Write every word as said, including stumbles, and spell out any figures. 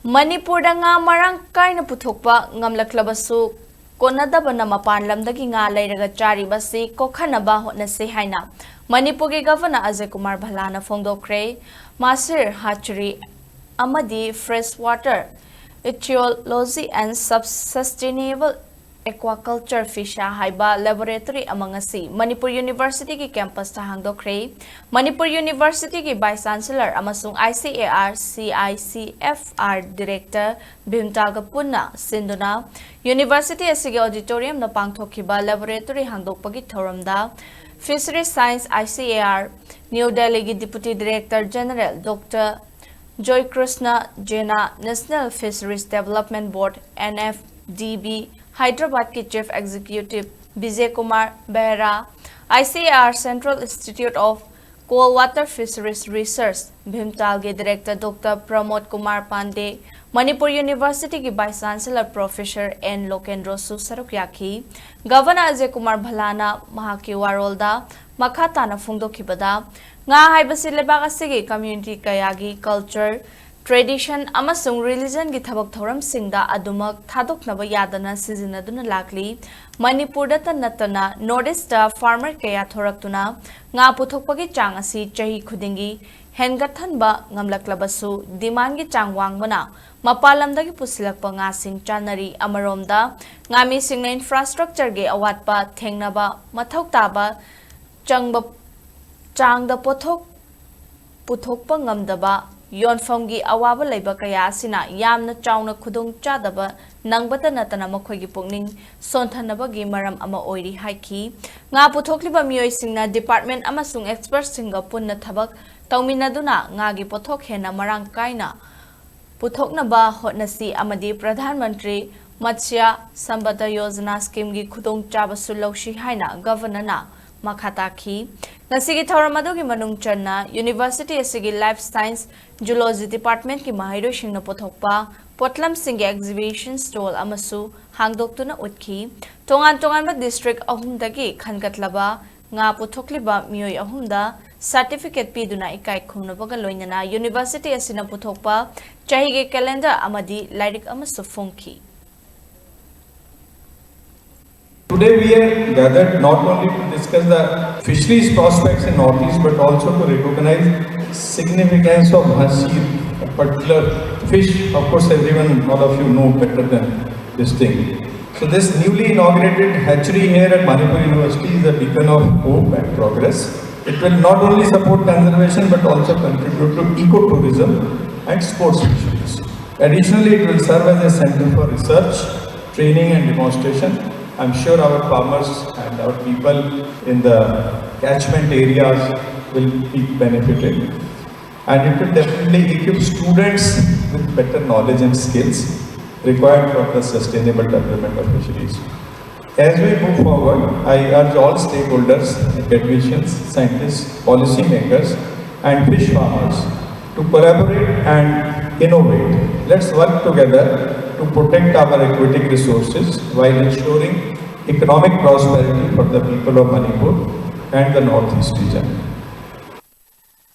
ꯃꯅꯤꯄꯨꯔꯗ ꯉꯥ ꯃꯔꯥꯡ ꯀꯥꯏꯅ ꯄꯨꯊꯣꯛꯄ ꯉꯝꯂꯛꯂꯕꯁꯨ, ꯀꯣꯟꯅꯗꯕꯅ ꯃꯄꯥꯟ ꯂꯝꯗꯒꯤ ꯉꯥ ꯂꯩꯔꯒ ꯆꯥꯔꯤꯕ ꯑꯁꯤ ꯀꯣꯛꯍꯟꯅꯕ ꯍꯣꯠꯅꯁꯤ ꯍꯥꯏꯅ ꯃꯅꯤꯄꯨꯔꯒꯤ ꯒꯚꯔꯅꯔ ꯑꯖꯌ ꯀꯨꯃꯥꯔ ꯚꯜꯂꯥꯅ ꯐꯣꯡꯗꯣꯛꯈ꯭ꯔꯦ꯫ ꯃꯥꯁꯤꯔ ꯍꯥꯆꯔꯤ ꯑꯃꯗꯤ Fresh Water Ecology and Sustainable Aquaculture, ꯐꯤꯁꯥ ꯍꯥꯏꯕ ꯂꯦꯕꯣꯔꯦꯇꯣꯔꯤ ꯑꯃ ꯉꯁꯤ ꯃꯅꯤꯄꯨꯔ ꯌꯨꯅꯤꯚꯔꯁꯤꯇꯤꯒꯤ ꯀꯦꯝꯄꯁꯇ ꯍꯥꯡꯗꯣꯛꯈ꯭ꯔꯦ꯫ ꯃꯅꯤꯄꯨꯔ ꯌꯨꯅꯤꯚꯔꯁꯤꯇꯤꯒꯤ ꯚꯥꯏꯁ ꯆꯥꯟꯁꯦꯂꯔ ꯑꯃꯁꯨꯡ I C A R C I C F R director ꯚꯤꯝꯇꯥꯜꯒ ꯄꯨꯟꯅ ꯁꯤꯟꯗꯨꯅ ꯌꯨꯅꯤꯚꯔꯁꯤꯇꯤ ꯑꯁꯤꯒꯤ ꯑꯣꯗꯤꯇꯣꯔꯤꯌꯝꯗ ꯄꯥꯡꯊꯣꯛꯈꯤꯕ ꯂꯦꯕꯣꯔꯦꯇꯣꯔꯤ ꯍꯥꯡꯗꯣꯛꯄꯒꯤ ꯊꯧꯔꯝꯗ Fisheries Science I C A R new ꯗꯦꯜꯂꯤꯒꯤ deputy director general doctor Joykrishna Jena, National Fisheries Development Board, N F D B, ꯍꯥꯏꯗ꯭ꯔꯕꯥꯗꯀꯤ chief executive Bijay Kumar Behera, I C A R Central Institute of Cold Water Fisheries Research, ꯚꯤꯝꯇꯥꯜꯒꯤ director doctor Pramod Kumar Pandey, Manipur ꯌꯨꯅꯤꯚꯔꯁꯤꯇꯤꯒꯤ vice chancellor professor N ꯂꯣꯀꯦꯟꯗ꯭ꯔꯣꯁꯨ ꯁꯔꯨꯛ ꯌꯥꯈꯤ꯫ Governor Ajay Kumar ꯚꯜꯂꯥꯅ ꯃꯍꯥꯛꯀꯤ ꯋꯥꯔꯣꯜꯗ ꯃꯈꯥ ꯇꯥꯅ ꯐꯣꯡꯗꯣꯛꯈꯤꯕꯗ, ꯉꯥ ꯍꯥꯏꯕꯁꯤ ꯂꯩꯕꯥꯛ ꯑꯁꯤꯒꯤ ꯀꯝꯌꯨꯅꯤꯇꯤ ꯀꯌꯥꯒꯤ ꯀꯜꯆꯔ, ꯇ꯭ꯔꯦꯗꯤꯁꯟ ꯑꯃꯁꯨꯡ ꯔꯤꯂꯤꯖꯟꯒꯤ ꯊꯕꯛ ꯊꯧꯔꯝꯁꯤꯡꯗ ꯑꯗꯨꯃꯛ ꯊꯥꯗꯣꯛꯅꯕ ꯌꯥꯗꯅ ꯁꯤꯖꯤꯟꯅꯗꯨꯅ ꯂꯥꯛꯂꯤ꯫ ꯃꯅꯤꯄꯨꯔꯗꯇ ꯅꯠꯇꯅ ꯅꯣꯔꯠ ꯏꯁꯇ ꯐꯥꯔꯃꯔ ꯀꯌꯥ ꯊꯣꯔꯛꯇꯨꯅ ꯉꯥ ꯄꯨꯊꯣꯛꯄꯒꯤ ꯆꯥꯡ ꯑꯁꯤ ꯆꯍꯤ ꯈꯨꯗꯤꯡꯒꯤ ꯍꯦꯟꯒꯠꯍꯟꯕ ꯉꯝꯂꯛꯂꯕꯁꯨ, ꯗꯤꯃꯥꯟꯒꯤ ꯆꯥꯡ ꯋꯥꯡꯕꯅ ꯃꯄꯥꯟ ꯂꯝꯗꯒꯤ ꯄꯨꯁꯤꯜꯂꯛꯄ ꯉꯥꯁꯤꯡ ꯆꯥꯅꯔꯤ꯫ ꯑꯃꯔꯣꯝꯗ, ꯉꯥꯃꯤꯁꯤꯡꯅ ꯏꯟꯐ꯭ꯔꯥꯁ꯭ꯇ꯭ꯔꯛꯆꯔꯒꯤ ꯑꯋꯥꯠꯄ ꯊꯦꯡꯅꯕ, ꯃꯊꯧ ꯇꯥꯕ ꯆꯪꯕ ꯆꯥꯡꯗ ꯄꯣꯠꯊꯣꯛ ꯄꯨꯊꯣꯛꯄ ꯉꯝꯗꯕ, ꯌꯣꯟꯐꯝꯒꯤ ꯑꯋꯥꯕ ꯂꯩꯕ ꯀꯌꯥ ꯑꯁꯤꯅ ꯌꯥꯝꯅ ꯆꯥꯎꯅ ꯈꯨꯗꯣꯡꯆꯥꯗꯕ ꯅꯪꯕꯇ ꯅꯠꯇꯅ ꯃꯈꯣꯏꯒꯤ ꯄꯨꯛꯅꯤꯡ ꯁꯣꯟꯊꯅꯕꯒꯤ ꯃꯔꯝ ꯑꯃ ꯑꯣꯏꯔꯤ ꯍꯥꯏꯈꯤ꯫ ꯉꯥ ꯄꯨꯊꯣꯛꯂꯤꯕ ꯃꯤꯑꯣꯏꯁꯤꯡꯅ ꯗꯤꯄꯥꯔꯠꯃꯦꯟꯠ ꯑꯃꯁꯨꯡ ꯑꯦꯛꯁꯄꯔꯠꯁꯤꯡꯒ ꯄꯨꯟꯅ ꯊꯕꯛ ꯇꯧꯃꯤꯟꯅꯗꯨꯅ ꯉꯥꯒꯤ ꯄꯣꯠꯊꯣꯛ ꯍꯦꯟꯅ ꯃꯔꯥꯡ ꯀꯥꯏꯅ ꯄꯨꯊꯣꯛꯅꯕ ꯍꯣꯠꯅꯁꯤ ꯑꯃꯗꯤ ꯄ꯭ꯔꯙꯥꯟ ꯃꯟꯇ꯭ꯔꯤ ꯃꯠꯁ꯭ꯌ ꯁꯝꯄꯗ ꯌꯣꯖꯅꯥ ꯁ꯭ꯀꯤꯝꯒꯤ ꯈꯨꯗꯣꯡꯆꯥꯕꯁꯨ ꯂꯧꯁꯤ ꯍꯥꯏꯅ ꯒꯚꯔꯅꯔꯅ ꯃꯈꯥ ꯇꯥꯈꯤ꯫ ꯉꯁꯤꯒꯤ ꯊꯧꯔꯝ ꯑꯗꯨꯒꯤ ꯃꯅꯨꯡ ꯆꯟꯅ ꯌꯨꯅꯤꯚꯔꯁꯤꯇꯤ ꯑꯁꯤꯒꯤ ꯂꯥꯏꯐ ꯁꯥꯏꯟꯁ ꯖꯨꯂꯣꯖꯤ ꯗꯤꯄꯥꯔꯠꯃꯦꯟꯠꯀꯤ ꯃꯍꯩꯔꯣꯏꯁꯤꯡꯅ ꯄꯨꯊꯣꯛꯄ ꯄꯣꯠꯂꯝꯁꯤꯡꯒꯤ ꯑꯦꯛꯖꯤꯕꯤꯁꯟ ꯁ꯭ꯇꯣꯜ ꯑꯃꯁꯨ ꯍꯥꯡꯗꯣꯛꯇꯨꯅ ꯎꯠꯈꯤ꯫ ꯇꯣꯉꯥꯟ ꯇꯣꯉꯥꯟꯕ ꯗꯤꯁꯇ꯭ꯔꯤꯛ ꯑꯍꯨꯝꯗꯒꯤ ꯈꯟꯒꯠꯂꯕ ꯉꯥ ꯄꯨꯊꯣꯛꯂꯤꯕ ꯃꯤꯑꯣꯏ ꯑꯍꯨꯝꯗ ꯁꯥꯔꯇꯤꯐꯤꯀꯦꯠ ꯄꯤꯗꯨꯅ ꯏꯀꯥꯏ ꯈꯨꯝꯅꯕꯒ ꯂꯣꯏꯅꯅ ꯌꯨꯅꯤꯚꯔꯁꯤꯇꯤ ꯑꯁꯤꯅ ꯄꯨꯊꯣꯛꯄ ꯆꯍꯤꯒꯤ ꯀꯦꯂꯦꯟꯗꯔ ꯑꯃꯗꯤ ꯂꯥꯏꯔꯤꯛ ꯑꯃꯁꯨ ꯐꯣꯡꯈꯤ꯫ Today we are gathered not only to discuss the fisheries prospects in Northeast but also to recognize significance of Jhansi, a particular fish. Of course, everyone, all of you know better than this thing. So this newly inaugurated hatchery here at Manipur University is a beacon of hope and progress. It will not only support conservation but also contribute to ecotourism and sports fisheries. Additionally, it will serve as a center for research, training and demonstration. I'm sure our farmers and our people in the catchment areas will be benefited. And it will definitely equip students with better knowledge and skills required for the sustainable development of fisheries. As we move forward, I urge all stakeholders, academicians, scientists, policymakers, and fish farmers to collaborate and innovate. Let's work together to protect our aquatic resources while ensuring economic prosperity for the people of Manipur and the Northeast region.